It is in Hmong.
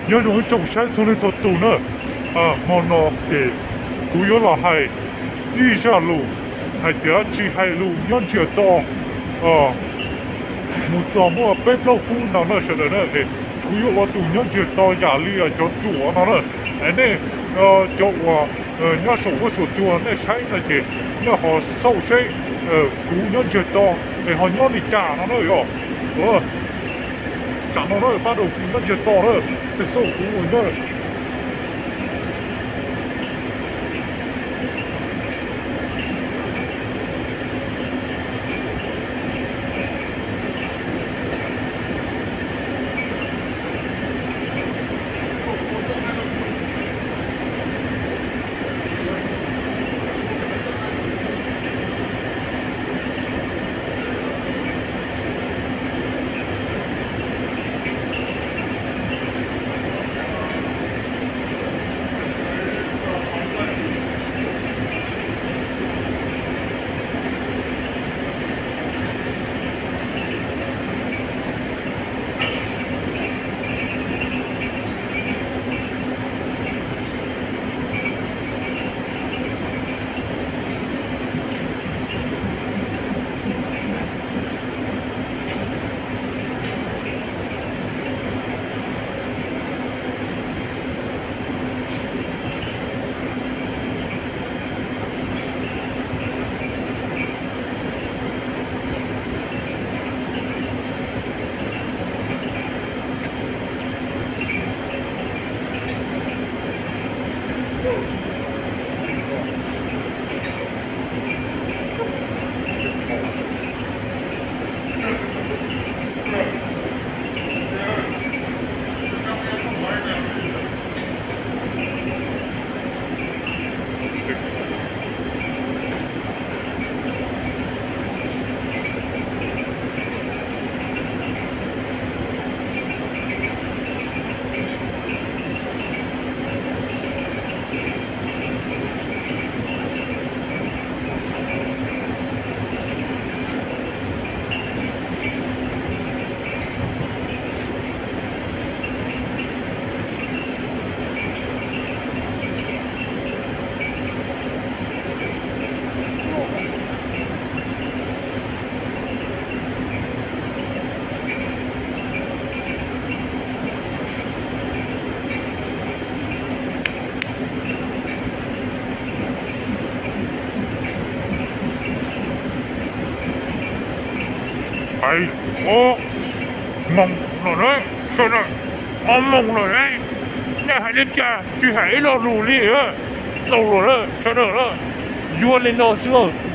Nyob zoo ib tsoom saib txhua leej txhua tus na, hmo no ces kuv yuav los hais ib zaj lus hais tias tsis hais lus nyob ntsiag to mus txog muaj peb plaub feeb no na sawv daws na, es kuv yuav ua tus nyob ntsiag to yam li cov ruam no na. Es nej cov uas nyob saum huab saum cua nej saib no ces nej ho xauj seb kuv nyob ntsiag to es ho nyob li cas no na yog. Tsam no na pab rau kuv nyob ntsiag to na, nej xauj kuv ua nyob. Hais ob moos lawm, sawv daws, ob moos lawm, nej hais li cas tsis hais ib lo lus li. Tau lawm sawv daws, yuav li no xwb.